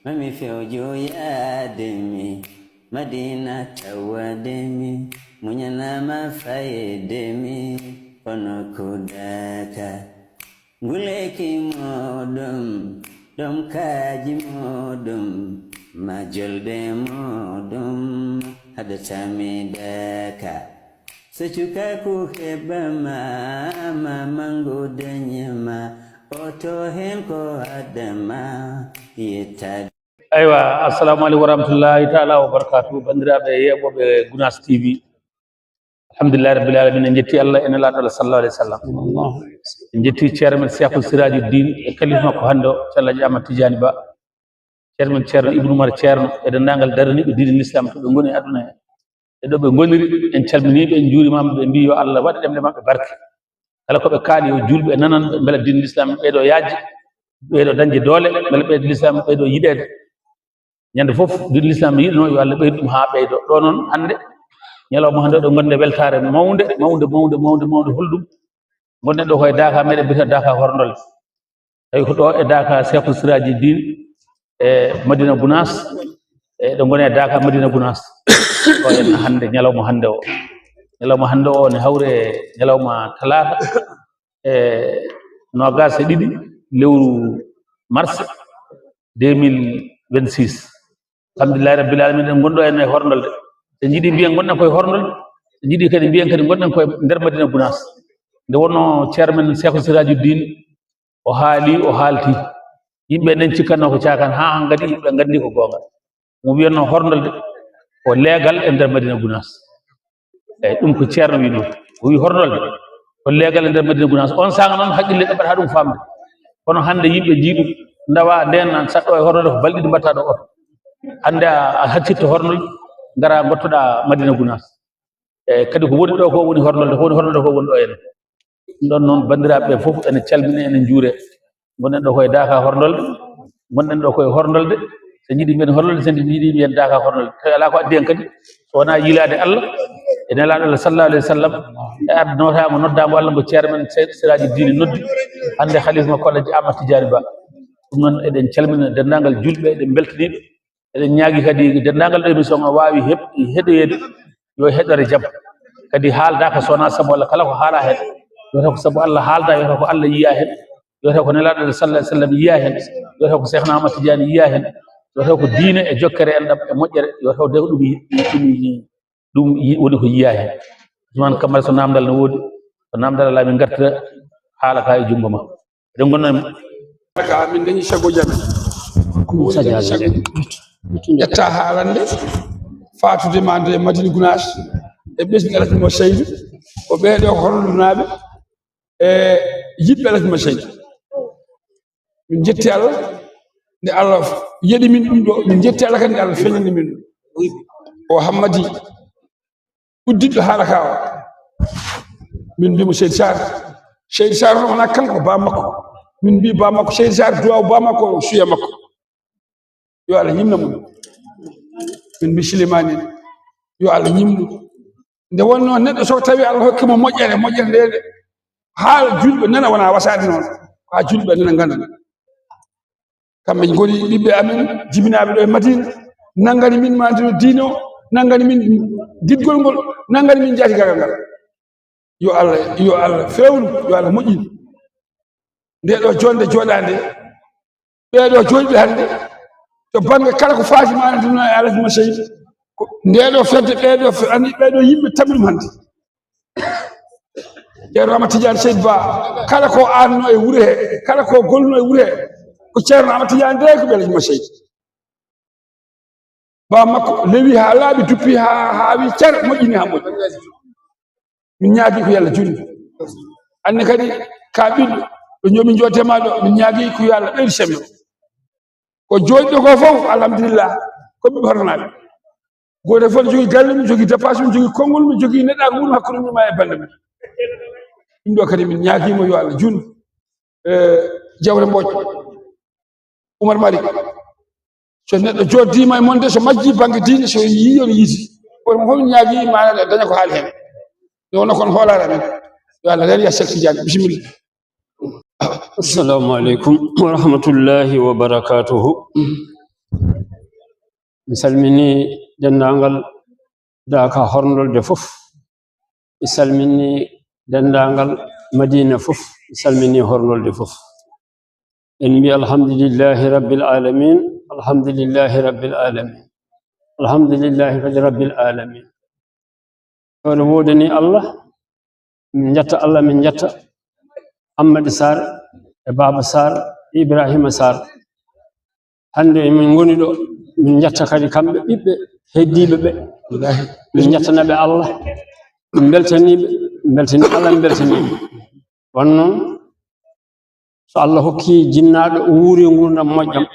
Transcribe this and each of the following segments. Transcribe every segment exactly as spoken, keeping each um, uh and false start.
Mami fewjo yaade mi, Madina tawade mi, muñanama fayde mi, kono ko daka. Nguleki moɗum, ɗum kaji moɗum, majolɓe moɗum, haɗata mi daka. So cukaku heɓama, ma mango dañama, oto hen ko adama, yettade. Aywa, assalamu aleykum wa rahmatullahi taala wa barakatuh. Bandiraɓe yeɓoɓe Gunas T V. Alhamdulillahi rabbil alamin, en jetti Allah, en nelaɗo Allah sallallahu alaihi wasallam. En jetti ceerno men Cheikhou Sirajuddin e kalifa makko hannde o, Ceerno Alhaji Ahmad Tidiane Ba. Ceerno men Ceerno Ibnu Umar Ceerno e denndaangal daraniiɓe diine l'islam to ɓe ngoni e aduna he. E ɗo ɓe ngoniri, en calminiiɓe, en njuurimaama, ɓe mbi yo Allah waɗ ɗemɗe maɓɓe barke. Kala ko ɓe kaali yo juulɓe nananɓe, mbela diine l'islam ɓeydo yaajde, ɓeydo dañde doole, mbela ɓeydo l'islam ɓeydo yiɗeede. Ñande fof, diine l'islam yiɗno yo Allah ɓeydu ɗum haa ɓeydo. Ɗo noon hannde, ñalawma hannde ɗo ngonde weltaare mawnde, mawnde, mawnde, mawnde, mawnde, holɗum? Ngonɗen ɗo koye Daka, meɗen mbiyata Daka Horndol. Tawi ko ɗo e Daka Cheikhou Siraji Din e Madina Gunas, e ɗo ngoni e Daka Madina Gunas. Ɗo en hannde, ñalawma hannde o. Ñalawma hannde o ne hawre ñalawma talaata e noogas e ɗiɗi lewru mars deux mille vingt-six. Alhamdulillahi rabbil alamin, en ngonɗo en e Horndol de. Ɓe njiɗi mbiyen ngonɗen koye Horndol, ɓe njiɗi kadi mbiyen kadi ngonɗen koye nder Madina Gunas. Nde wonno chairman Cheikhou Sirajuddin, o haali, o haalti. Yimɓe nen cikkanno ko caakan, haa hankadi yimɓe nganndi ko goonga. Mo wiyatno Horndol de, ko leegal e nder Madina Gunas. Eyyi, ɗum ko ceerno wi noon. O wi Horndol de, ko leegal e nder Madina Gunas. On saanga noon haqqille ɗaɓɓata ɗum faamde. Kono hannde yimɓe njii ɗum, ndawa nden nan saɗɗo e Horndol ko balɗe ɗiɗi mbatta ɗo oto. Hannde a, a haccitto Horndol, ngara ngottoɗa Madina Gunas. Eyyi, kadi ko woni ɗo ko woni Horndol de, ko woni Horndol de ko woni ɗo en. Ɗum ɗon noon, banndiraaɓe ɓe fof, ene calmine, ene njuure. Ngonɗen ɗo koye Daka Horndol, ngonɗen ɗo koye Horndol de. So njiɗi mbiyen Horndol de, so njiɗi mbiyen Daka Horndol de. Tawi alaa ko addi en kadi, so wonaa yiilaade Allah e nelaaɗo Allah sallallahu alaihi wa sallam, e arde nootaango noddaango Allah ngo ceerno men Se-, Siraji Diine noddi, hannde Khalifa makko Alhaji Ahmad Tidiane Ba. Ɗum noon, eɗen calmina denndaangal juulɓe, eɗen mbeltaniiɓe. Eɗen ñaagi kadi denndaangal ɗo émission o waawi heɓ-, heɗoyeede, yo heɗore jam. Kadi haaldaaka so wonaa sabu Allah, kala ko haala heen, yo taw ko sabu Allah haalda, yo taw ko Allah yiya heen, yo taw ko nelaaɗo sallallahu alaihi wa sallam yiya heen, yo taw ko Cheikhna Ahmad Tidiane yiya heen, yo taw ko diine e jokkere enɗam e moƴƴere, yo taw de ko ɗum yi-, ɗum yi-, ɗum yi-, woni ko yiya heen. Ousmane Camara, so naamndal no woodi, so naamndal alaa, min ngartira haala ka e junngo ma. Eɗen ngonna e ma. Ka min dañi sago jam en. Min dañi sago jam en. Ƴetta haalande, faatude ma nde Madina Gunaas, e ɓesngu Alhaji mo Seydu, ko ɓeeɗo ko Horndolnaaɓe, e yiɗɓe Alhaji mo Seydu. Min njetti Allah, nde Allah yeɗi min ɗum ɗo, min njetti Allah kadi nde Allah feeñani min ɗum. O Hammadi uddiɗo haala ka o. Min mbi mo Seydi Sarr. Seydi Sarr noon wonaa kanko, ba makko. Min mbi ba makko, Seydi Sarr, duwaw ba makko, suya makko. Yo Allah ñimna mo. Min mbi Silimani, yo Allah ñimnu. Nde wonno neɗɗo so tawi Allah hokki mo moƴƴere, moƴƴere nde, nde haala julɓe nana wona wasaade noon. Haa julɓe nana ngannda. Kamɓe ngoni ɓiɓɓe amen, jibinaaɓe ɗo e Madina, nanngani min ma ndino diine o, nanngani min giɗgol ngol, nanngani min jaati gagal ngal. Yo Allah, yo Allah feewnu, yo Allah moƴƴin. Nde ɗo jonde jooɗaande, ɓee ɗo jooɗiɓe hannde, to bannge kala ko faati ma ndino e Alhaji mo Seydi, ko nde ɗo fedde, ɓee ɗo fe-, anndi ɓee ɗo yimɓe tawi ɗum hannde. Ceerno Amad Tidiane Seydi Ba, kala ko aanno e wure he, kala ko golluno e wure he, ko Ceerno Amad Tidiane de ko ɓe Alhaji mo Seydi. Ba makko lewi haa laaɓi, duppi haa, haa wi cer, moƴƴini haa moƴƴi. Min ñaagi ko yo Allah junnu. Anne kadi ka ɓiɗɗo, ɗo ñoomi joote ma ɗo, min ñaagi ko yo Allah ɓeydu sembe. Ko jooɗiɗo ko fof, alhamdulillah, ko ɓiɓɓe Horndolnaaɓe. Gooto fof ne jogii galle mum, jogii dépasse mum, jogii konngol mum, jogii neɗɗaagu mum, hakkunde mum e bannde mum. Ɗum ɗo kadi min ñaagiima yo Allah junnu. Eh, Jawre Mbooc, Oumar Malick, so neɗɗo jooɗdiima e mon de, so majjii bannge diine, so yii on yiiti. Kono mo fof ñaagii ma daña ko haali heen. Nde wonno kon hoolaare amen. Yo Allah reen ya Cheikh Tidiane. Bisimilla. Assalamu alaikum wa rahmatullahi wa barakatuhu. Mi salmini denndaangal Daaka horndolde fof. Mi salmini denndaangal Madina fof. Mi salmini horndolde fof. En mbi alhamdulillahi rabbil alamin, alhamdulillahi rabbil alamin, alhamdulillahi kadi rabbil alamin. Ko ene woodani Allah, min njetta Allah, min njetta Ammadi Sarr e Baaba Sarr e Ibrahima Sarr. Hannde emin ngoni ɗo, min njetta kadi kamɓe ɓiɓɓe heddiiɓe ɓe. Min njettana ɓe Allah, min mbeltanii ɓe, min mbeltanii Allah, min mbeltanii ɓe. Won noon, so Allah hokki jinnaaɗo o wuuri nguurndam moƴƴam,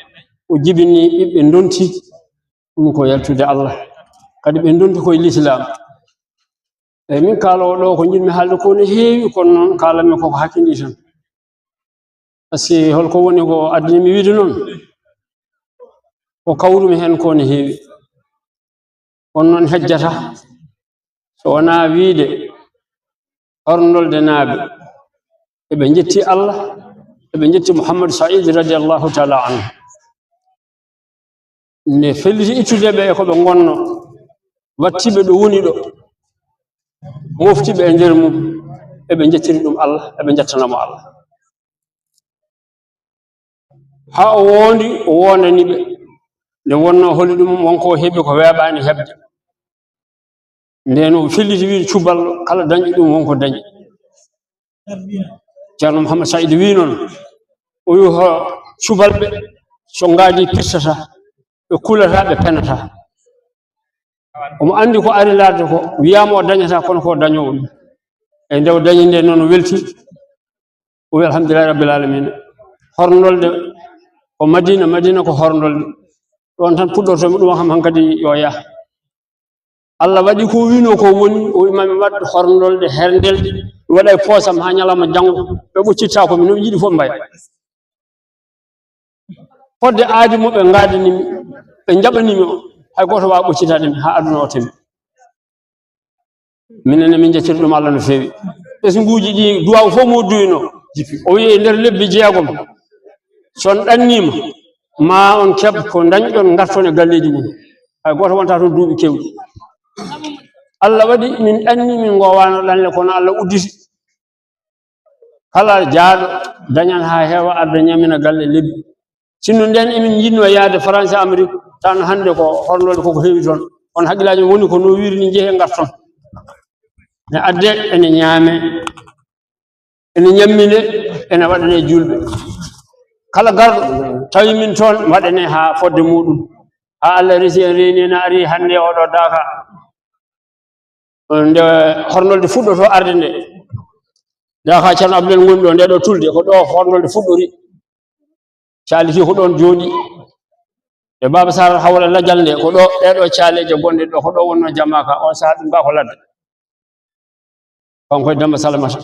o jibini ɓiɓɓe ndonti, ɗum ko yaltude Allah. Kadi ɓe ndonti koye lislaam. Eyi, min kaaloowo ɗo ko njiɗmi haalde ko ne heewi, kono noon kaalanmi koko hakkindi tan. Par ce que holko woni ko addani mi wiide noon? Ko kawrumi heen ko ne heewi. Kono noon hejjata so wonaa wiide horndolde naaɓe eɓe njetti Allah, eɓe njetti Mouhamadou Saïd radiyallahu taala anhu. Nde felliti ittude ɓe e ko ɓe ngonno, wattiɓe ɗo woni ɗo, moftiɓe e nder mum, eɓe njettiri ɗum Allah, eɓe njettanamo Allah. Haa o woondi, o woondani ɓe. Nde wonno holi ɗum, wonko heɓi ko weeɓaani heɓde. Nden o felliti wiide cuballo, kala dañɗo ɗum wonko dañi. Ceerno Mouhamed Saïd wi noon, o wi ho cubalɓe so ngaadi pirtata, ɓe kulata, ɓe penata. Omo anndi ko ari laarde ko, wiyaama o dañata, kono ko dañoowo ɗum. E nde o dañi nde noon o welti, o wi alhamdulillahi rabbil alamina. Horndolde ko Madina, Madina ko horndolde. Ɗoon tan puɗɗortoomi ɗum kam hankadi yo yah. Allah waɗi ko wino ko woni, o wi mami waɗ horndolde herndelde, mi waɗa e poosam haa ñalawma janngo, ɓe ɓoccitta ko mi no yiɗi fof mbaya. Fodde aadi mo ɓe ngaadani mi, ɓe njaɓani mi o, hay gooto waawa ɓoccitaade mi haa aduna o temi. Minen ne min njettiri ɗum Allah no feewi. Ɓesnguuji ɗi duwaaw fof mo duyno, o wi e nder lebbi jeegom, so on ɗanniima, ma on keɓ ko ndañɗon, ngarton e galleeji mum. Hay gooto wonta toon duuɓi keewɗi. Allah waɗi min ɗanni, min ngoowaano ɗanle, kono Allah udditi. Kala jaaɗo dañan haa heewa, arda ñamina galle lebbi. Sinno nden emin njiɗno yaade France, Amérique, tan hannde ko horndolde koko heewi toon. On hakkillaaji woni ko no wiiri ni, njehee ngarton. Ne adde, ene ñaame, ene ñammine, ene waɗane juulɓe. Kala garɗo tawi min toon, waɗane haa fodde muɗum. Haa Allah resi en, reeni en, ari hannde oɗo Daaka. Nde horndolde fuɗɗoto arde nde, Daaka Ceerno Abdoul en ngoni ɗo, nde ɗo tulde, ko ɗo horndolde fuɗɗori. Caaliti ko ɗoon jooɗi. E Baaba Sara Hawra lajal nde, ko ɗo, ɗee ɗo caaleeje gonɗe ɗo, ko ɗo wonno jamaaka, on sahaa ɗum ba ko ladde. Kanko e Demba Salamata.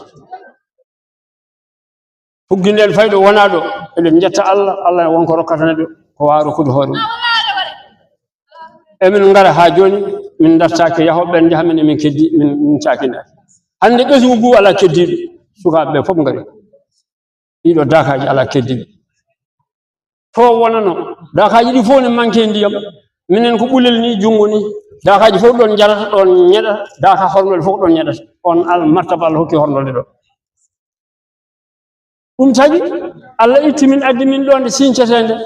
Tuggi nden fayɗo wonaa ɗo, eɗen njetta Allah, Allah won ko rokkata neɗɗo, ko waawa rokkude hoore mum. Emin ngara haa jooni, min dartaaki yahooɓe ɓen njaha min, emin keddi, min, min caakindaaki. Hannde ɓesngu ngu alaa keddiiɗo, sukaaɓe ɓe fof ngari. Ɗiɗo daakaaji alaa keddiiɗo. To wonano, daakaaji ɗi fof ne manque ndiyam. Minen ko ɓulel ni, junngo ni. Daakaaji fof ɗon njarata, ɗon ñeɗata, daaka horndolde fof ɗon ñeɗata. On al martaba Allah hokki horndolde ɗo. Ɗum tagi, Allah itti min, addi min ɗo nde siñcetee nde.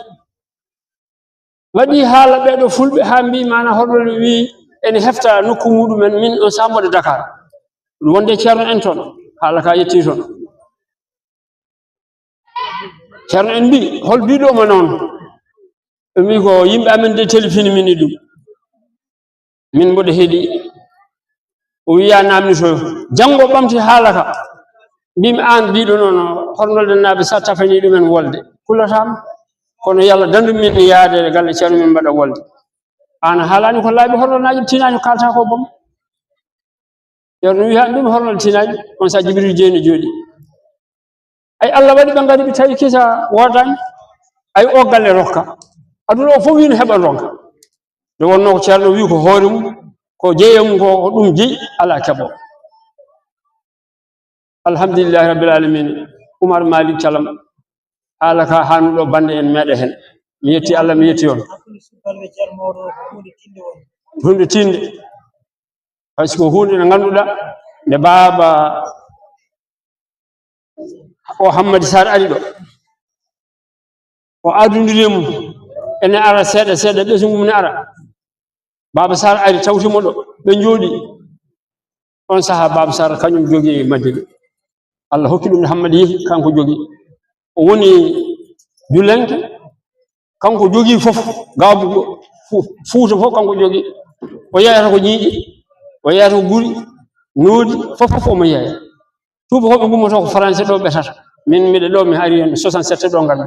Waɗi haala ɓee ɗo fulɓe haa mbii maana horndolde wii ene hefta nokku muɗumen, min on sambode Dakar. Ɗum wonde ceerno en toon, haala ka yetti toon. Ceerno en mbii, hol biiɗo ma noon? Ɓe mbii ko yimɓe amen de telefini min e ɗum. Min mboɗo heɗi. O wiya namni to janngo ɓamti haala ka. Mbimi aan biiɗo noon horndolde naaɓe sa tafani ɗumen wolde. Kulataama. Kono yalla dandu min yaade galle ceerno min mbaɗa wolde. Aan a haalani ko laaɓi horndolnaaji tinaaji kalta ko boom. Ceerno wiya ɗum horndolde tinaaji on sa Jibril Jeeni jooɗi. Ay, Allah waɗi ɓe ngari ɓe tawi kisa woodaani. Ay, o galle rokka. Aduna o fof wino heɓan ronka. Nde wonno ko ceerno wi ko hoore mum, ko jeeya mum ko, ko ɗum jeyi, alaa keɓo. Alhamdulillahi rabbil alamin. Oumar Malick Thialam, haala ka haanuɗo bande en meeɗa heen. Mi yetti Allah, mi yetti on. Hunde tinde. Par ce que hunde nde ngannduɗaa nde baaba o Hammadi Sarr ari ɗo, o adundiri mum, ene ara seeɗa seeɗa, ɓesngu mum ne ara. Baaba Sarr ari, tawti mo ɗo, ɓe njooɗi. On saha Baaba Sarr kañum jogi Madina. Allah hokki ɗum nde Hammadi yehi, kanko jogi. O woni julenke, kanko jogi fof, gaabu fu-, Fuuta fof kanko jogi. O yeeyata ko ñiiƴe, o yeeyata ko guri, noodi, fof, fof omo yeeya. Tuubakooɓe ngummoto ko Faransi ɗo ɓe tata. Min miɗo ɗo, mi ari en soixante-sept ɗo ngarmi.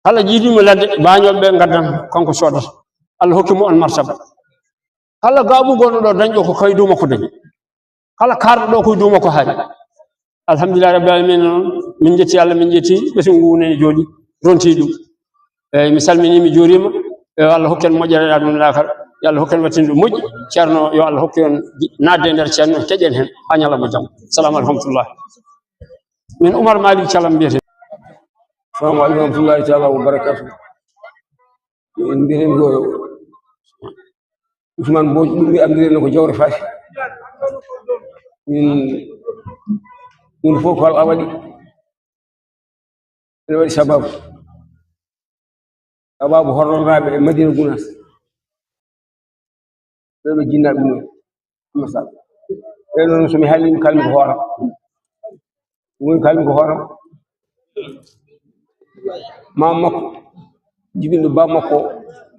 Kala jiiduɗo ladde, baañooɓe ɓe ngaddan, kanko soodata. Allah hokki mo on martaba. Kala gaabu gonɗo ɗo dañɗo ko kay dow makko dañi. Kala kaarɗo ɗo ko dow makko haali. Alhamdulillah rabbil alamin noon, min jetti Allah, min jetti ɓesngu ngu ne jooɗi, ronti ɗum. Eyyi, mi salmini, mi juurima. Yo Allah hokken moƴƴere e aduna e laakara. Yo Allah hokken wattinde ɗum moƴƴi. Ceerno, yo Allah hokken naatde e nder ceerno, keƴen heen haa ñalawma jam. Salamu aleykum wa rahmatullah. Min Oumar Malick Thialam mbiyetee. Salamu aleykum wa rahmatullahi taala wa barakatuh. Min mbiyetee ko Ousmane Mbodj, ɗum ɓe anndiree ko Jawre Faty. Min, min fof ko Allah waɗi. Ene waɗi sababu. Sababu horroraaɓe e Madina Gunaas. Ɓeɗo jinnaaɓe mumen. Masal. Ɓeɗo noon, so mi haalii, mi kalmi ko hooram. Ɗum woni kalmi ko hooram. Maam makko, jibinɗo baaba makko,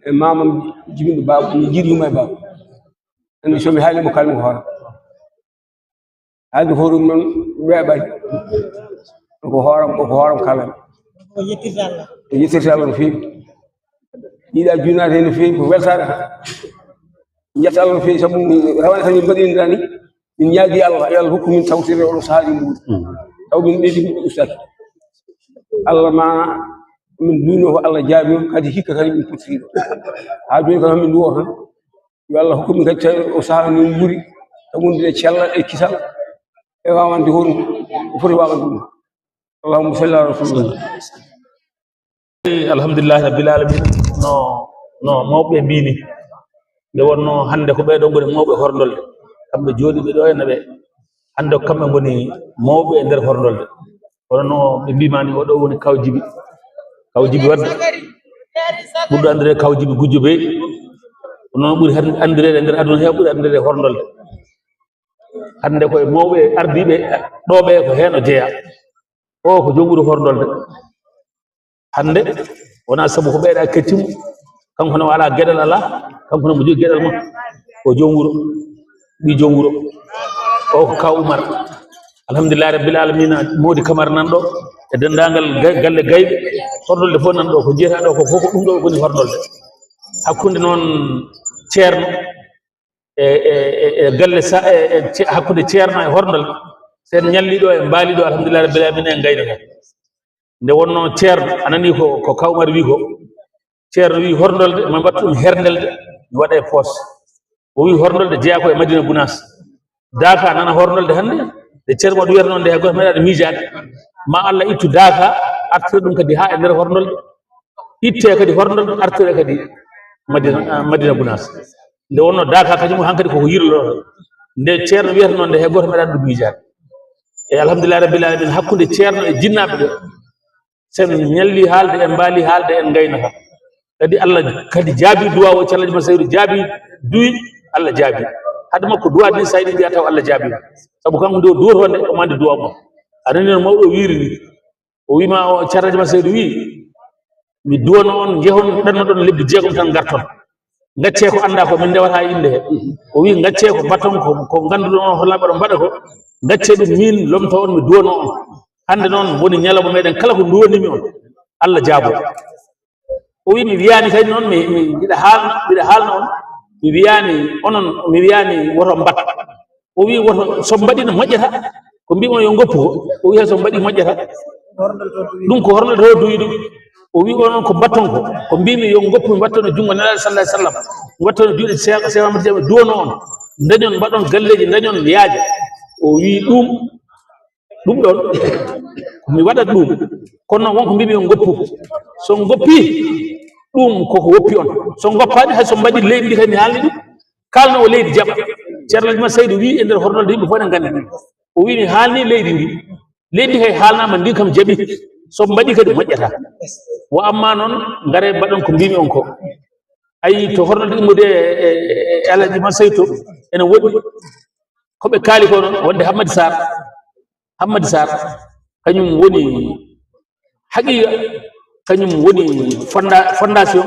e maamam jibinɗo baaba, mi jiidi yumma e baaba. Anndi so mi haalii mo kalmi ko hooram. Haalde fof ɗum noon weeɓani. Ko hooram, ko hooram kala. O yettirta Allah. O yettirta Allah no feewi. Yiɗa junaade heen no feewi, ko weltaare. Yetta Allah no feewi, sabu rawane tan min mbaɗinirani. Min ñaagi Allah, yo Allah hokku min tawtorde oɗo sahaa ɗi mbuuɗi. Taw min ɓeydi min ustaaki. Allah ma min duuno ko Allah jaabi on, kadi hikka kadi min pottiriɗo. Haa jooni kadi min duwo tan. Yo Allah hokku min kadi tawi o sahaa min mburi, tagunde e cellal e kisal, e wawande hoɗum, o foti wawande ɗum. Allahumma salli ala rasulillah. Alhamdulillahi rabbil alamin. No, no mawɓe mbini, nde wonno hannde ko ɓeɗo ngoni mawɓe horndolde, kamɓe jooɗiɓe ɗo e naɓe. Hannde ko kamɓe ngoni mawɓe e nder horndolde. Kono no ɓe mbimani, oɗo woni Kaw Jibi. Kaw Jibi Wadde. Ɓurɗo anndirede Kaw Jibi Gujjo Bey. Ko noon ɓuri han-, anndirede e nder aduna he, ɓuri anndirede e horndolde. Hannde koye mawɓe ardiiɓe ɗo ɓe ko heen o jeeya. O ko joom wuro horndolde. Hannde wonaa sabu ko ɓeyɗa kettimu, kanko ne o alaa geɗal alaa, kanko ne mo jogii geɗal mum. Ko joom wuro, ɓii joom wuro. O ko Kaw Umar. Alhamdulillahi rabbil alamina, Mody Camara nan ɗo, e denndaangal ga-, galle Gayɓe, horndolde fof nan ɗo, ko jeyata ɗo ko fof ko ɗum ɗo woni horndolde. Hakkunde noon ceerno e, e, e, e galle sa-, e, e ce-, hakkunde ceerno e horndolde, so en ñalli ɗo, en mbaali ɗo, alhamdulillahi rabbil alamina, en ngayno heen. Nde wonno ceerno, a nani ko, ko Kaw Umar wi ko, ceerno wi horndolde, ma mbattu ɗum herndelde, mi waɗa e poos. O wi horndolde jeyaa ko e Madina Gunaas. Daaka nana horndolde hannde, nde ceerno waɗi wiyata noon nde hay gooto meeɗaani miijaade. Ma Allah ittu daaka, artira ɗum kadi haa e nder horndolde. Itte kadi horndolde, artira kadi Madina, ah, Madina Gunaas. Nde wonno daaka kañum hankadi koko yirloo. Nde ceerno wiyata noon nde hay gooto meeɗaani ɗum miijaade. E alhamdulillahi rabbil alamin, hakkunde ceerno e jinnaaɓe ɓe, sen ñalli haalde, en mbaali haalde, en ngaynata. Kadi Allah kadi jaabi duwa o, Ceerno Alhaji Masayru jaabi duwi, Allah jaabi. Hade makko duwa ni, sa yiɗi mbiya taw Allah jaabi. Sabu kanko nde o duwoto nde, o mande duwa mo. A nani no mawɗo wiiri ni. O wiima o, Ceerno Alhaji Masayru wi, mi duwano on, njehon, ɗannoɗon lebbi jeegom tan ngarton. Gaccee ko anndaa ko, min ndewata innde he. O wi, gaccee ko mbatton ko, ko ngannduɗon on, hollaaɓe oɗon mbaɗa ko. Gaccee ɗum, min lomto on, mi duwano on. Hannde noon woni ñalawma meɗen kala ko nduwanimi on, Allah jaabo. O wi, mi wiyaani kadi noon, mi, mi, mbiɗa haalna, mbiɗa haalna on, mi wiyaani onon, mi wiyaani woto mbat. O wi, woto, so mbaɗi no moƴƴata, ko mbimi on yo ngoppu ko, o wi, hay so mbaɗi moƴƴata. Ɗum ko horndolde to duwi ɗum. O wi, onon ko mbatton ko, ko mbimi yo ngoppu, mi wattono junngo Nelaaɗo sallallahu alaihi wasallam, mi wattono juuɗe Cheikh, Cheikh Ahmad Tidiane, duwano on, dañon, mbaɗon galleeji, dañon yaaja. O wi, ɗum, ɗum ɗon, mi waɗat ɗum. Kono noon wonko mbimi on ngoppu. So ngoppi, Ɗum koko woppi on. So ngoppaani, hay so mbaɗi leydi ndi kadi, mi haalni ɗum. Kaalnoowo leydi jaɓa. Ceerno Alhaji Mat Saydu wii e nder hornolde, yimɓe fof ene nganndi ɗum. O wii mi haalni leydi ndi. Leydi kay haalnaama, ndin kam jaɓi. So mbaɗi kadi moƴƴata. Wa amma noon, ngare mbaɗon ko mbimi on ko. Ayi to hornolde immude e, e, e Alhaji Mat Saydu to, ene woɗɗi. Ko ɓe kaali ko noon, wonde Hammadi Sarr, Hammadi Sarr, kañum woni haqiiqa, kañum woni fonda-, fondation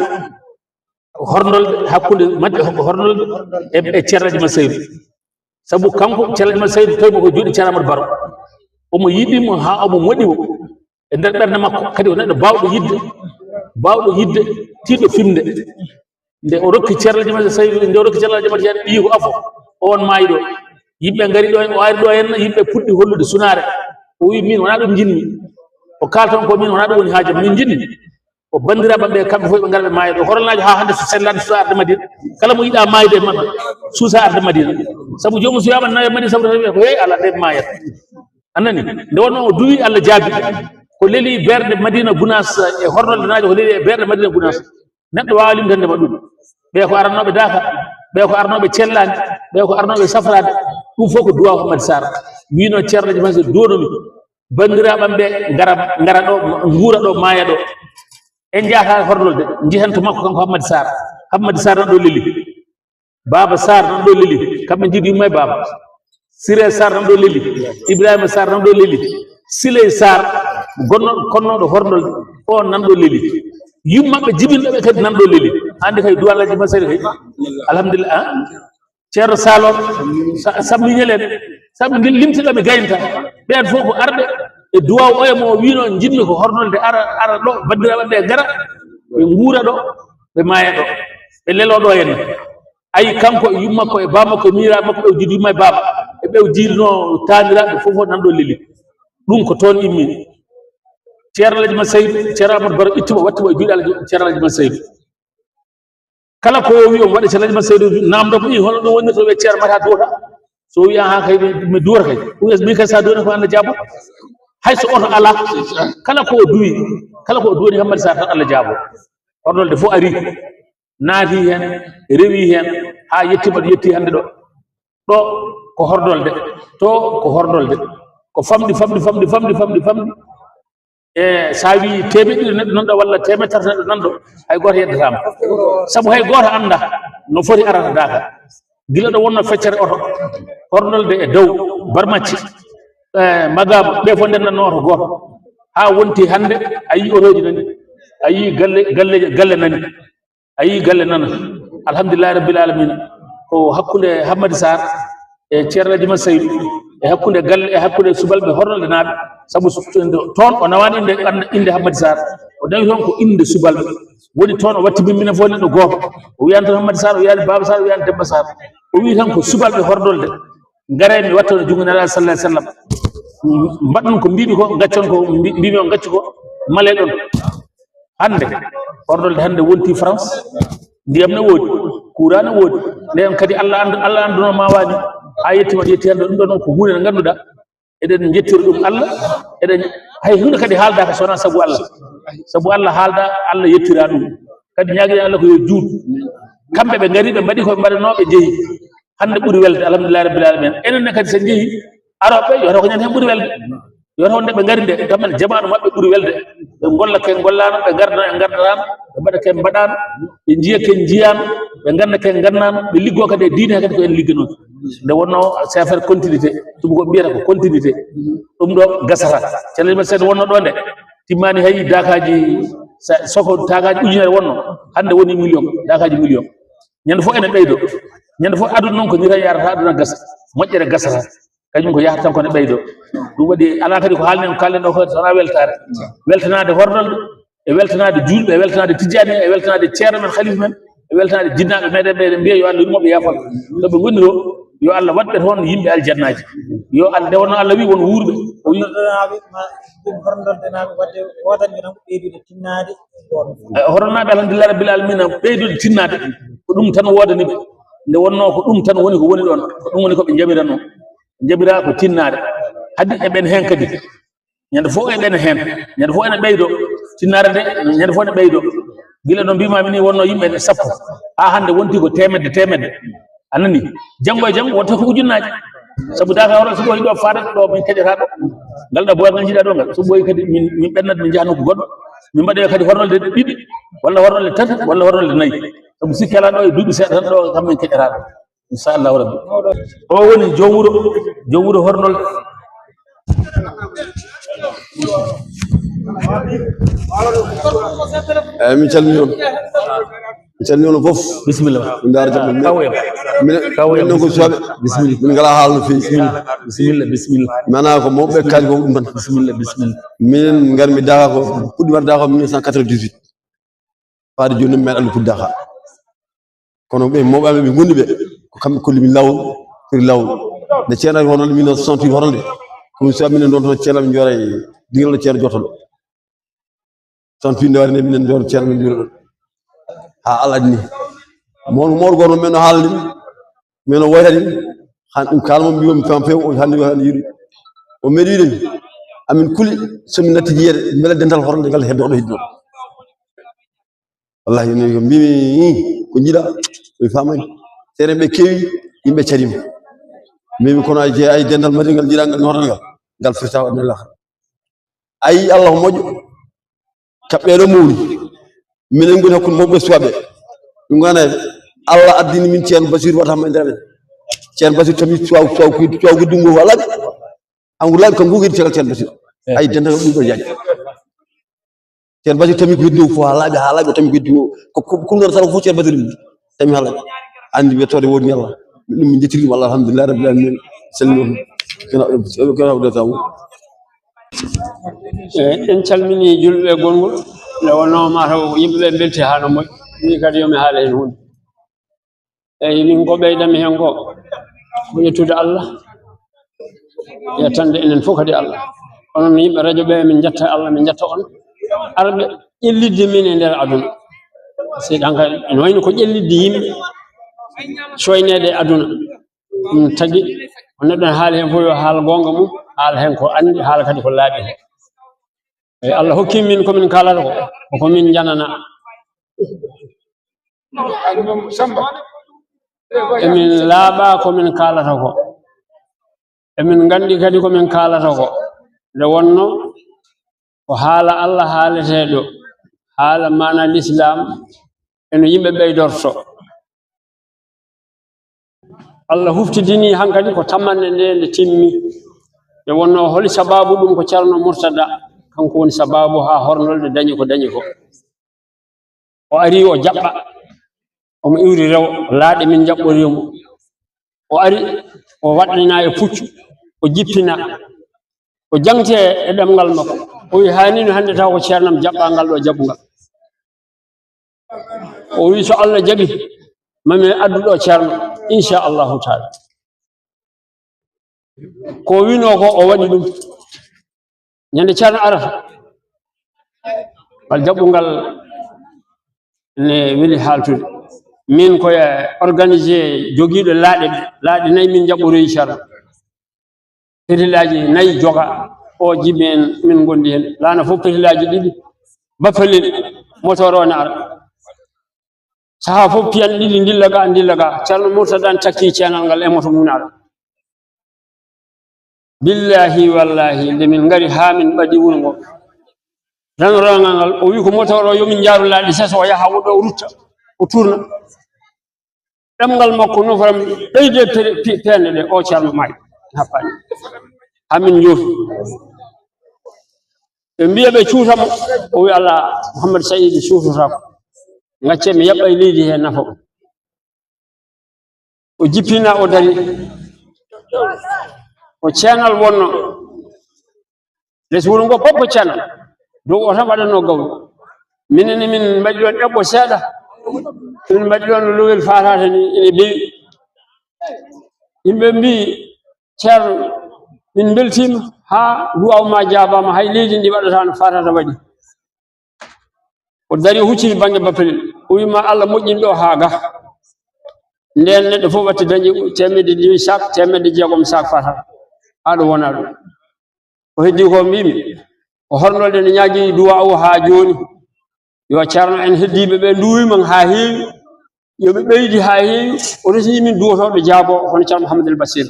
hornolde hakkunde maɓɓe, hornolde e, e Ceerno Alhaji Mat Saydu. Sabu kanko, Ceerno Alhaji Mat Saydu, tawi mo ko juuɗe Ceerno Amadou Baro. Omo yiɗi mo haa omo moɗi mo. E nder ɓernde makko, kadi o neɗɗo baawɗo yiɗde, baawɗo yiɗde, tiiɗɗo fimde. Nde o rokki Ceerno Alhaji Mat Saydu, nde o rokki Ceerno Alhaji Mat Tijaan ɓiyi ko afo, on maayi ɗo. Yimɓe ngari ɗo, o ari ɗo henna, yimɓe puɗɗi hollude sunaare. O wi, "Min wonaa ɗum njiɗmi." O kaalta on ko, "Min wonaa ɗum woni haaju am, min njiɗmi ko banndiraaɓe am ɓe, kamɓe fof ɓe ngara ɓe maaya ɗo." Horolnaajo haa hannde so sellaani suusa arde Madina. Kala mo yiɗa maayde e maɓɓe, suusa arde Madina. Sabu joomum so wiyaama nawa Madina, sabu tan wiya ko, "Hey, alaa, ɗe maayat." A nani? Nde wonnoo o duwi, Allah jaabi. Ko leli ɓerɗe Madina Gunaas e hornoldenaajo, ko leli e ɓerɗe Madina Gunaas. Neɗɗo waawaa limtande ma ɗum. Ɓe ko arannooɓe Daaka, ɓe ko arannooɓe Cellaani, ɓe ko arannooɓe Safraade. Ɗum fof ko duwaaw Hammadi Sarr. Wiino Ceerno Alhaji Mat Saydu, duwano mi. Banndiraaɓe am ɓe ngara, ngara ɗo, nguura ɗo, maaya ɗo. En njahata hornolde, njehen to makko kanko Hammadi Sarr. Hammadi Sarr nan ɗo leli. Baaba Sarr nan ɗo leli. Kamɓe njiɗi yumma e baaba. Siré Sarr nan ɗo leli. Ibrahima Sarr nan ɗo leli. Siley Sarr, gonno-, konnooɗo hornolde, o nan ɗo leli. Yummaɓe jibinɓe ɓe kadi nan ɗo leli. Anndi kay duwaaw Alhaji Mat Saydu kay. Alhamdulillah, ah. Ceerno Saalor, sa-, Sambi Ñelen, Sambi ngel limtiɗo mi gaynta. Ɓeen fof ko arɓe e duwaaw oya mo wiino njiɗmi ko hornolde ara, ara ɗo, banndiraaɓe ɓe ngara, ɓe nguura ɗo, ɓe maaya ɗo, ɓe lelo ɗo henna. Ayi, kanko e yumma makko e baaba makko e miiraaɓe makko, ɓe jiidu yumma e baaba, e ɓe jiidunoo taaniraaɓe fof, fof nan ɗo leli. Ɗum ko toon immi. Ceerno Alhaji Mat Saydu, Ceerno Amadou Baro itti mo, watti mo e juuɗe Alhaji, Ceerno Alhaji Mat Saydu. Kala ko o wi on waɗa, Ceerno Alhaji Mat Saydu naamndo ko, "I, hono ɗum wonirta?" O wiya, "Ceerno, mata duwata." So o wiya, "Haa kay, mi, mi duwata kay." O wiya, "Min kay, so a duwani ko Allah jaabo." Hay so oto alaa, kala ko o duwi, kala ko o duwani Hammadi Sarr tan Allah jaabo. Hornolde fof ari, naati heen, rewi heen, haa yettiima ɗo yetti hannde ɗo. Ɗo ko hornolde, to ko hornolde. Ko famɗi, famɗi, famɗi, famɗi, famɗi, famɗi. E so a wii teemeɗɗe ɗiɗi neɗɗo nan ɗo walla teemeɗɗe tati neɗɗo nan ɗo, hay gooto yeddataama. Sabu hay gooto anndaa no foti arata Daaka. Gila ɗo wonnoo feccere oto, hornolde e dow, barmacci, e magaama, ɓe fof ndenndatnoo oto gooto. Haa wonti hannde, a yii otooji nani, a yii galle, galle, galle nani. A yii galle nana. Alhamdulillahi rabbil alamina. Ko hakkunde Hammadi Sarr e Ceerno Alhaji Mat Saydu, e hakkunde galle, e hakkunde subalɓe hornoldenaaɓe. Sabu so, toon o nawaani innde, innde Hammadi Sarr. O nawi toon ko innde subalɓe. Woni toon o watti min, minen fof neɗɗo gooto. O wiyaani toon Hammadi Sarr, o wiyaani Baaba Sarr, o wiyaani Demba Sarr. O wii tan ko subalɓe hornolde. Ngare mi watta no junngo Nelaaɗo sallallahu alaihi wasallam. Mbaɗɗon ko mbiimi ko, ngaccon ko mbi-, mbiimi on ngaccu ko, maleɗon. Hannde, hornolde hannde wonti France, ndiyam ne woodi, courant ne woodi. Ndeen kadi Allah anndu, Allah annduno ma waani, haa yetti ma yetti hannde, ɗum ɗo noon ko huunde nde ngannduɗaa, eɗen njettira ɗum Allah, eɗen, hay huunde kadi haaldaaka so wonaa sabu Allah. Sabu Allah haalda, Allah yettira ɗum. Kadi ñaagiɗen Allah ko yo juut. Kamɓe ɓe ngari, ɓe mbaɗi ko ɓe mbaɗanoo, ɓe njehi. Hannde ɓuri welde, alhamdulillahi rabbil alamin. Enen ne kadi so njehi, arooɓe, yo taw ko ñande heen ɓuri welde. Yo taw nde ɓe ngari nde, kamɓe ne jamaanu maɓɓe ɓuri welde. Ɓe ngolla ke ngollaano, ɓe ngardana en ngardanaano, ɓe mbaɗa ke mbaɗaano, ɓe njiya ke njiyaano, ɓe ngannda ke ngannaano, ɓe liggoo kadi e diine he kadi ko en ligganoo. Nde wonnoo c'est affaire continuité, tubakoɓe mbiyata ko continuité. Ɗum ɗo gasata. Ceerno Ibrahima Seydi wonnoo ɗo nde, timmaani hay daakaaji, sa-, soko daakaaji ujunere wonnoo, hannde woni million, daakaaji million. Ñande fof ene ɓeydo. Ñande fof aduna noon ko ni tan yarata, aduna gasa, moƴƴere gasata. Kañum ko yahata tan ko ne ɓeydo. Ɗum waɗi alaa kadi ko haalnen, ko kaalɗen ɗo ko so wonaa weltaare. Weltanaade hornolɓe, e weltanaade juulɓe, e weltanaade tijjaani, e weltanaade ceerno men, khalifa men, e weltanaade jinnaaɓe meɗen ɓe, eɗen mbiya yo Allah yurmo ɓe, yaafo ɓe. To ɓe ngoni ɗo, yo Allah waɗ ɓe toon yimɓe aljannaaji. Yo Allah, nde wonno Allah wi won wuurɓe. O wi ɗum hornoldenaaɓe waɗde woodanɓe tan ko ɓeydude tinnaade. E hornaaɓe, alhamdulillahi rabbil alamina, ɓeydude tinnaade, ko ɗum tan woodani ɓe. Nde wonnoo ko ɗum tan woni ko woni ɗoon, ko ɗum woni ko ɓe njaɓiranoo. Njaɓira ko tinnaade. Hadi eɓen heen kadi. Ñande fof eɗen heen. Ñande fof ene ɓeydo. Tinnaare nde, ñande fof ene ɓeydo. Gila no mbimaami ni, wonno yimɓe sappo, haa hannde wonti ko teemedde, teemedde. A nani? Janngo e jam wonta ko ujunnaaje. Sabu daaka hoto so ɗo yiɗo faade ɗo min keƴata ɗo. Ngal ɗo boyal ngal jiɗa ɗo ngal. So ɓooyi kadi min, min ɓennat min njaha nokku goɗɗo. Min mbaɗoya kadi hornolde ɗiɗi, walla hornolde tati, walla hornolde nayi. Sabu sikki alaa ɗo e duuɓi seeɗa tan ɗo kam min keƴata ɗo. Inchallahu rabbi. O woni joom wuro, joom wuro hornol. Eyyi, min calmini on. Min calmini on fof. Bisimilla. Min ndaara jam. Kaw en. Min, kaw en, min non ko suwaaɓe. Bisimilla. Min ngalaa haala no feewi. Bisimilla, bisimilla. Mana ko mawɓe kaali ko ɗum tan. Bisimilla, bisimilla. Minen ngarmi Daaka ko, puɗɗi waɗde Daaka ko mille neuf cent quatre-vingt-dix-huit. Faade jooni min allu puɗɗi Daaka. Kono ɓe mawɓe amen ɓe ngonndi ɓe, ko kamɓe kolli min laawol, foti laawol. Nde Ceerno ari hono mille neuf cent soixante-huit hono nde, ko min suwaa minen ɗon toon Ceerno amen Joora e digal ɗo Ceerno Jottolo. Soixante-huit nde wari nde minen ɗon Ceerno min juulo ɗon. Haa Allah addi ni. Mo won mawɗo goto men o haalani min, min o woytani, han ɗum kala mo mbiyomi fam few, o hannde, o hannde yuri. O meɗi wiide mi, amin kuli so min natti jiyeede, mbele dental hornde ngal heddo ɗo heddo. Wallahi, ni ko mbimi, ko jiɗa, mi famani. Seeɗa ɓe kewi, yimɓe carima. Mbimi kono ay je-, ay dental mari ngal jiɗa ngal hornde ngal, ngal firta waɗde ngal. Ayi, Allah ko moƴƴo. Kaɓɓe ɗo mawni. Minen ngoni hakkunde mawɓe suwaaɓe. Ɗum ngana Allah addini min Ceerno Basiru wata ma e nder amen. Ceerno Basiru tami suwaw, suwaw ko, suwaw ko dungo wala. Hangu laaɓi kam gugu tegal Ceerno Basiru. Eh. Ay dental ɗum ɗo jaaji. Ceerno Basiru tami ko heddi o fof haa laaɓi, haa laaɓi o tami ko heddi o. Ko, ko, ko ɗum ɗo tan fof Ceerno Basiru tami haa laaɓi. Andi wettode woni Allah. Ɗum min jettiri ɗum Allah, alhamdulillah rabbil alamin. Salmino. Kena, kena, kena, kena, kena. Eh, en calmini julɓe e gongol. Nde wonno mataw yimɓe ɓe belti haa no moƴƴi. Min kadi yo mi haala heen huunde. Eyi, min ko ɓeydami heen ko, ko yettude Allah, yettande enen fof kadi Allah. Onon yimɓe radio ɓe, min njetta Allah, min njetta on. Arɓe ƴellidde min e nder aduna. Seyɗan kadi, ene wayno ko ƴellidde yimɓe, coyneede e aduna. Ɗum tagi, ko neɗɗo ne haali heen fof yo haal goonga mum, haala heen ko anndi, haala kadi ko laaɓi ko. Eyi, Allah hokki min ko min kaalata ko, ko min njanana. Emin laaɓa ko min kaalata ko. Emin nganndi kadi ko min kaalata ko. Nde wonno ko haala Allah haaletee ɗo, haala maana Lislaam, e no yimɓe ɓeydorto. Allah huftidini hankadi ko tammanɗe nde nde timmi. Nde wonno holi sababu ɗum? Ko Ceerno Murtada, kanko woni sababu haa hornolde dañi ko dañi ko. O ari o jaɓɓa, omo iwri rewo, laaɗe min njaɓɓori mo. O ari o waɗɗina e puccu, o jippina, o jaŋti e ɗemngal makko. O wi, "Haa ni no hannde taw ko ceernam jaɓɓa ngal ɗo jaɓɓungal." O wi, "So Allah jaɓi, mami addu ɗo ceerno, inchallahu taala." Ko wino ko o waɗi ɗum. Ñande ceerno arata, ngal jaɓɓungal ne weli haaltude. Min ko e organisé jogiiɗo laaɗe, laaɗe nayi min jaɓɓoroyi ceerno. Perillaaji nayi joga, o jibi en, min ngondi heen. Laana fof perillaaji ɗiɗi, bappalel, motor o ne ara. Sahaa fof piyan ɗiɗi ndilla ga, ndilla ga. Ceerno Murtada ne takki ceenal ngal e moto mum ne ara. Billahi wallahi, nde min ngari haa min ɓadi wuro ngo, ranorangal ngal, o wi ko motor o, yo min njaaru laaɗe ses, o yaha o ɗo, o rutta, o tourna. Ɗemngal makko nufram ɓeyde pe-, pe-, peende ɗe, o ceerno maayi, happaani. Haa min njoofi. Ɓe mbiya ɓe cuuta mo, o wi, "Alaa, Mouhammad Saïd cuutotaako. Ngacce mi yaɓɓay leydi hee nafa on." O jippina, o dari. Ko ceenal wonno. Les wuro ngo fof ko ceenal. Dow o tan waɗanno gawri. Minen ne min mbaɗi ɗon eɓɓo seeɗa. Min mbaɗi ɗon lowel faataata ni, ene bewi. Yimɓe mbi, "Ceerno, min mbeltiima haa duwaaw ma jaabaama, hay leydi ndi waɗata no faataata waɗi." O dari, o huccini bannge bappelel. O wi ma, "Allah moƴƴin ɗo haa ga." Nden neɗɗo fof watti dañi teemedde joyi sak, teemedde jeegom sak fata. Haa ɗo wona ɗo. Ko heddi ko mbimi, ko hornolde ne ñaagi duwaaw haa jooni. Yo Ceerno en heddiiɓe ɓe nduwi men haa heewi, yo ɓe ɓeydi haa heewi. O resini min duwotooɗo jaabo hono Ceerno Mouhamadou El Bassir.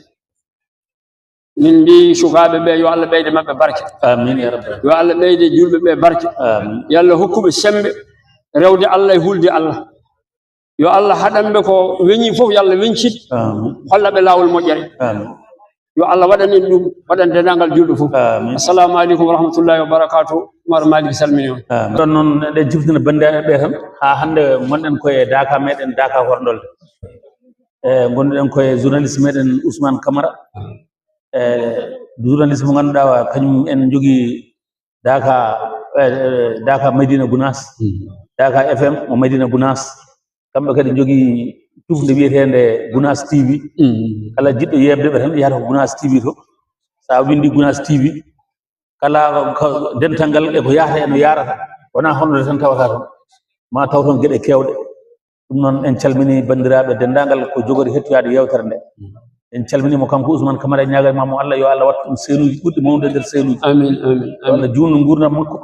Min mbi sukaaɓe ɓe, yo Allah ɓeyde maɓɓe barke. Amin ya rabbal. Yo Allah ɓeyde julɓe ɓe barke. Amin. Yo Allah hokku ɓe semmbe rewde Allah e hulde Allah. Yo Allah haɗan ɓe ko weñi fof, yo Allah weñcit, Amin. Holla ɓe laawol moƴƴere. Amin. Yo Allah waɗan en ɗum, waɗan denndaangal julɓe fof. Amin. Assalamu aleykum wa rahmatullahi wa barakatuh. Umar Malik salmini on. Ɗon noon eɗen ciftina banndiraaɓe ɓe tan, haa hannde ngonɗen koye daaka meɗen, daaka horndol. E ngonɗen koye journaliste meɗen Ousmane Camara. E journaliste mo ngannduɗaa kañum en jogii daaka, e, e, daaka Madina Gounass, daaka F M mo Madina Gounass. Kamɓe kadi njogii tufnde wiyeteende Gounass T V. Kala jiɗɗo yeeɓde ɓe tan yahata ko Gounass T V to. So a winndi Gounass T V, kala ko dental ngal e ko yahata e no yaarata, wonaa hono tan tawata toon. Ma taw toon geɗe keewɗe. Ɗum noon en calminii banndiraaɓe denndaangal ko jogori hettoyaade yeewtere nde. En calminii mo kanko Ousmane Camara, en ñaaganiima mo Allah, yo Allah wattu ɗum seenuuji ɓurɗi mawnude e nder seenuuji. Amin, amin, Yo Allah juutnu nguurndam makko,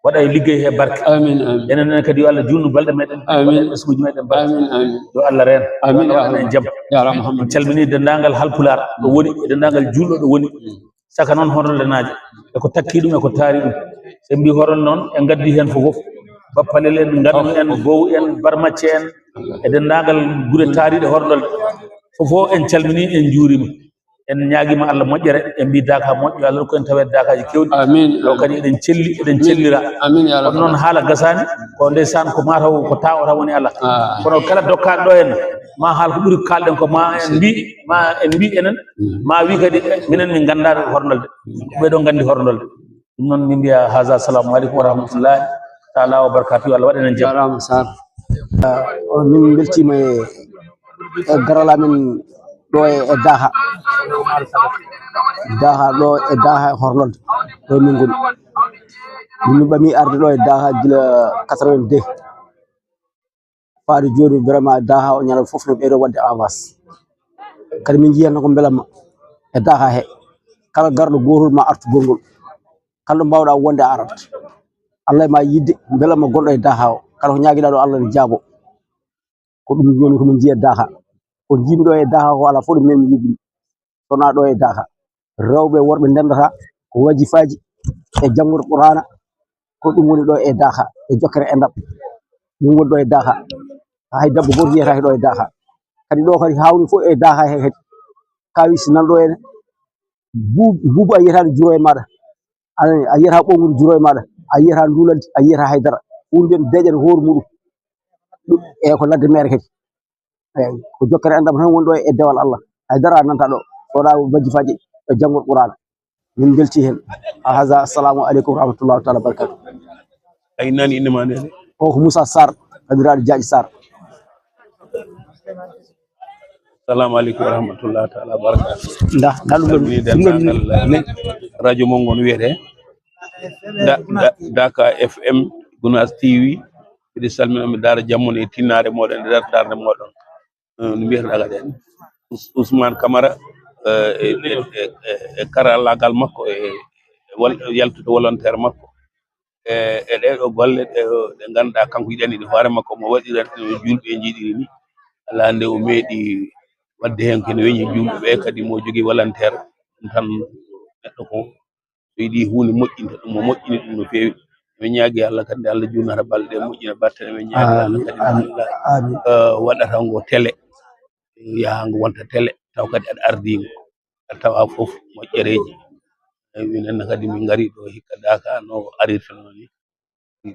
waɗa e liggey he barke. Amin, amin. Enen ne kadi yo Allah juutnu balɗe meɗen, Amin. Waɗa e ɓesnguuji meɗen barke. Amin, amin. Yo Allah reen. Amin, Yo ya Allah waɗan en jam. Ya Rahman. En calminii denndaangal Haalpulaar ɗo woni, e denndaangal juulɗo ɗo woni. Saka noon horndenaajo, e ko takki ɗum, e ko taari ɗum. So en mbii hornde noon, en ngaddi heen fof fof. Bappalel en, Ngadon en, Bow en, Barmacce en, e denndaangal gure taariiɗe horndolde. Fof fof en calminii, en njuuriima. En ñaagiima Allah moƴƴere, en mbii daaka moƴƴo, Allah rokku en taweede daakaaji keewɗi. Amin. Ɗo kadi eɗen celli, eɗen cellira. Amin ya Kono noon Rabbi. Haala gasaani, ko ndeysaan ko maa taw ko tawa o taw woni alaa. Ah. Kono kala dokkaaɗo ɗo en, maa haal ko ɓuri ko kaalɗen ko, maa en mbii, maa en mbii enen, maa wii kadi, eh, minen min nganndaa horndolde. Ɓee ɗoo nganndi horndolde. Ɗum noon min mbiya haza, assalamu aleykum wa rahmatullahi taala wa barakatuh. Yo Allah waɗan en jam. Jaaraama Sarr. On min mbeltiima e, e garal amen ɗo e, e Daha. Daha ɗo e Daha e hornolde ɗo min ngoni. Min min ɓami arde ɗo e Daha gila quatre-vingt-deux. Faade jooni vraiment Daha o ñalawma fof no ɓeydo waɗde avance. Kadi min njiyan ko mbelamma e Daha he. Kala garɗo gootol ma artu gonngol. Kala ɗo mbaawɗa wonde a arat. Allah ma yidde mbelamma gonɗo e Daha o. Kala ko ñaagiɗa ɗo Allah ne jaabo. Ko ɗum joni ko min njiya Daha. Ko jiimi ɗo e Daha ko ala fof ɗum men mi yiɗi. Sona ɗo e Daha. Rewɓe worɓe ndendata ko wajifaji e janngol Qur'ana. Ko ɗum woni ɗo e Daha e jokkere e ndab. Ɗum woni ɗo e Daha. Hay debbo goto yiyata ɗo e Daha. Kadi ɗo kadi hawni fof e Daha he kadi. Kawis nan ɗo ene. Buubu a yiyata juro e maɗa. A yiyata ɓoggol juro e maɗa. A yiyata ndulanti, a yiyata haydara. Hunde deƴen hoore muɗum. Ɗum e ko ladde mere kadi. Eyi, ko jokkere enɗam tan woni ɗo e dewal Allah. Haydara a nanta ɗo. Soɗa bajji faji e janngol Qur'ana. Min mbelti hen. Haza, assalamu aleykum wa rahmatullahi taala wa barakatuh. Ay nani inde ma nde? O ko Moussa Sarr, bandiraɗo Diadji Sarr. Assalamu aleykum wa rahmatullahi taala wa barakatuh. Nda nda ɗum ɗon Salmini denndaangal radio mon ngon wiyete Da- Da- Daka F M, Gunas T V. Miɗo salmina mi daara jammun e tinnaare moɗon e dardarde moɗon. Eh, no mbiyata kadi en Ousmane Camara, eh, e, e, e, e karallaagal makko e wal- yaltude volontaire makko e e ɗee ɗoo golle ɗe ɗe ngannduɗaa kanko yiɗani ɗe hoore makko mo waɗirani ɗe no juulɓe njiɗiri ni. Alaa nde o meeɗi waɗde heen ko ene weñi juulɓe ɓe kadi mo jogii volontaire ɗum tan neɗɗo ko so yiɗi huunde moƴƴinta ɗum o moƴƴini ɗum no feewi. Min ñaagi Allah kadi nde Allah juunata balɗe ɗe moƴƴina batte ɗe min ñaagi Allah kadi nde Allah waɗata ngo tele yaha ngo wonta tele taw kadi aɗa ardii ngo. Tawa fof moƴƴereeji. Eyi, minen kadi min ngari ɗo hikka Daka no arirta noon ni.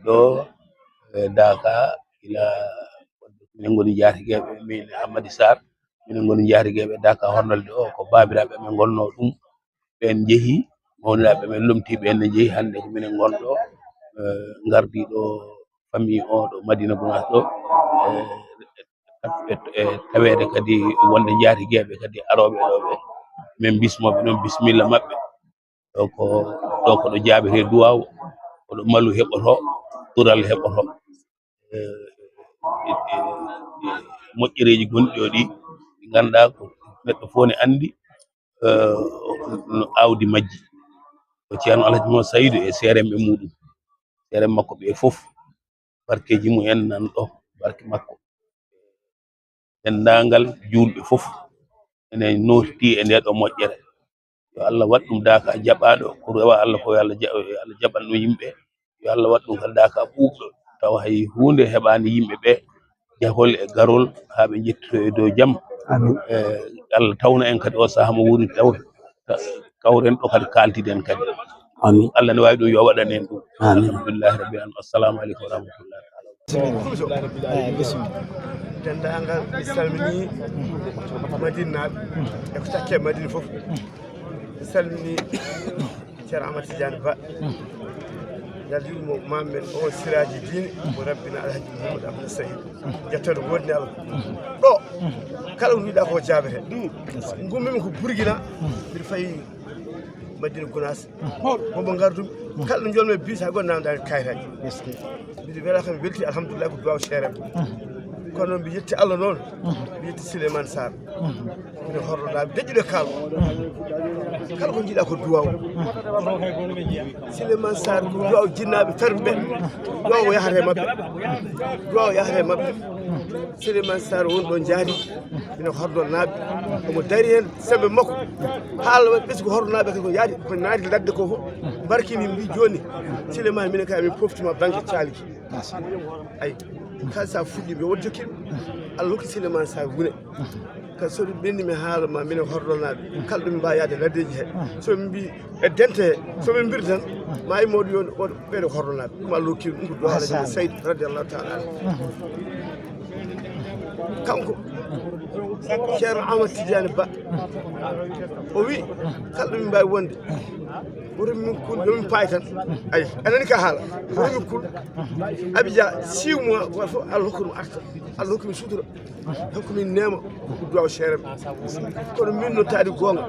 Ɗo e Daka ila minen ngoni jaatigeeɓe min Hammadi Sarr, minen ngoni jaatigeeɓe Daka hornolde o ko baabiraaɓe men ngonnoo ɗum. Ɓeen njehi, mawniraaɓe men lomtii ɓeen ne njehi hannde ko minen ngonɗo eh, ngardii ɗo famille o ɗo Madina Gunas ɗo e e taweede kadi wonde njaatigeeɓe kadi arooɓe ɗo ɓe min bismooɓe noon bismilla maɓɓe. Ɗo ko ɗo ko ɗo jaabetee duwaaw, ko ɗo malu heɓotoo, dural heɓotoo. Eh, eh, eh, moƴƴereeji gonɗi ɗo ɗi ɗi ngannduɗaa ko neɗɗo fof ne anndi eh, no aawdi majji. Ko Ceerno Alhaji Mo Saydu e seeremɓe muɗum, seeremɓe makko ɓe fof. barkeeji mum en nan ɗo, barke makko. Denndaangal juulɓe fof ene nootitii e ndee ɗoo moƴƴere. Yo Allah waɗ ɗum daaka jaɓaaɗo, ko rewa Allah ko yo Allah ja-, yo Allah jaɓan ɗum yimɓe. Yo Allah waɗ ɗum kadi daaka ɓuuɓɗo, tawa hay huunde heɓaani yimɓe ɓe, jahol e garol, haa ɓe njettitoyoo e dow jam. Amin. E Allah tawna en kadi o sahaa mo wuuri taw, ta-, kawren ɗo kadi kaaltiden kadi. Amin. Allah ne waawi ɗum, yo waɗan en ɗum. Amin. Alhamdulillahi rabbil alamin. Assalamu aleykum wa rahmatullahi taala. Bisimilla. Eyi, bisimilla. Denndaangal, mi salminii Madinaaɓe e ko takkee Madina fof. Mi salminii Ceerno Amadou Tidiane Ba. Yalla yurmo maam men o Siraaji Diine, mo rabbina Alhaji Mouhamadou Abdoul Saïd. Yettode woodni Allah. Ɗo, kala ko mbiɗa ko jaabete. Ngummimi ko Burkina, mbiɗa fayi Madina Gunaas. Homo ngardumi. Kala ɗo njolmi e bus, hay gooto namdaani kayitaaji. Est-ce que? Mbiɗa wela kam, mi welti, alhamdulillah, ko duwaaw seereɓe. Kono noon mbiɗa yetti Allah noon, mbiɗa yetti Souleymane Sarr. Mbiɗa horlo laabi deƴƴuɗo e kaalo. Kala ko njiɗa ko duwaaw. Souleymane Sarr ko duwaaw jinnaaɓe ferɓe ɓe. Duwaaw o yahata e maɓɓe. Duwaaw o yahata e maɓɓe. Souleymane Sarr woni ɗo jaari. Ina hordo naaɓe. Omo dari heen sembe makko. Haala waɗi ɓesngu hordo naaɓe kadi ko yaadi, ko naati ladde ko fof. Mbarkini mbi jooni. Souleymane minen kay min poftima banque caaliki. Ay, kala sa fuɗɗi mbi won jokkiɓe. Allah hokki Souleymane Sarr wune. Kadi so ɗum ɓenni mi haala ma minen hordo naaɓe. Kala ɗum mbawi yaade laddeji he. So min mbi e dente he. So min mbiri tan. Ma immoɗo yon waɗo ɓeyɗo hordo naaɓe. Ɗum Allah hokki ɗum ko duwaaw Alhaji Seydi radiallahu taala anhu. Kanko Ceerno Amadou Tidiane Ba o wi kala ɗo min mbawi wonde woto min kul yo min paay tan. Ayi anani ka haala woto min kul. Abidja six mois wala fof Allah hokku ɗum arta. Allah hokku min sutura, hokku min neema, ko duwaaw seereɓe. Kono min no taadi goonga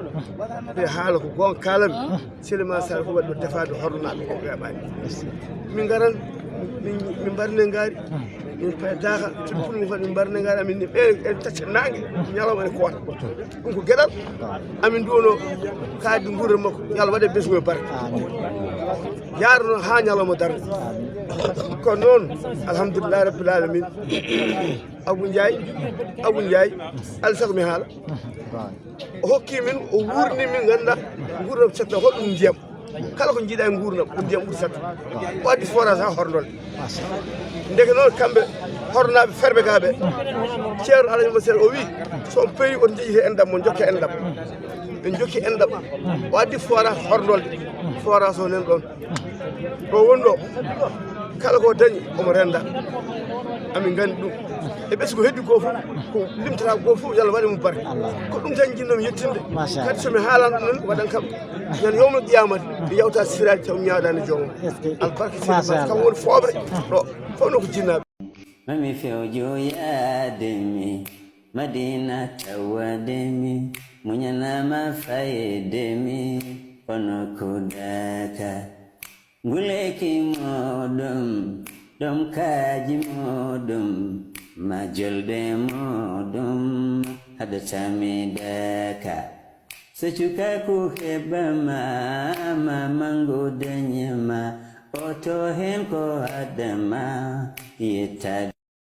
ɓe haala ko goonga kaalami. Souleymane Sarr ko waɗi ɗo defaade horɗo naaɓe ko weeɓaani. Min ngaran min mbarne ngaari. Min paydaaka tun pun mo kadi min mbarne ngaari amin ni ɓe en tacca naange ñalawma ene koota. Ɗum ko geɗal amin nduwono kaadi nguurre makko. Yo Allah waɗe besngu e barke. Yaarno haa ñalawma darde. Kono noon alhamdulillahi rabbil alamin. Abou Ndiaye, Abou Ndiaye, alaa sago mi haala. O hokki min, o wuurni min, ngannda nguurndam setta holɗum ndiyam. Kala ko njiɗa e nguurndam, ko ndiyam ɓuri sattude. O addi forage haa Horndol. Ndeke noon kamɓe Hornaaɓe ferɓe gaa ɓe, Ceerno Alaji Masel o wi, so on peewi, on njeƴi he enɗam, mo jokke enɗam. Ɓe jokki enɗam. O addi forage Horndol. Forage o nan ɗon. Ɗo woni ɗo, kala ko dañi, omo rennda. Amin nganndi ɗum. E ɓesngu heddi ko fof, ko limtata ko fof, yo Allah waɗe mo barke. Ko ɗum tan njiɗnomi yettinde. Machallah. Kadi so mi haalano ɗum noon, waɗan kam. Yan yowmal qiyamati, mi yawta siraaji taw mi ñaawɗaani joomam. Est-ce que? Albarka siraaji kam woni fooɓre. Ɗo, fof no ko jinnaaɓe. Mami fewjo yaade mi, Madina tawade mi, muñanama fayde mi, kono ko daka. Nguleyki mooɗum, ɗomkaaji mooɗum, ma jolde mooɗum, haɗata mi daka. So cukaaku heɓama, ma mangu dañama, oto heen ko haɗama, yettaade.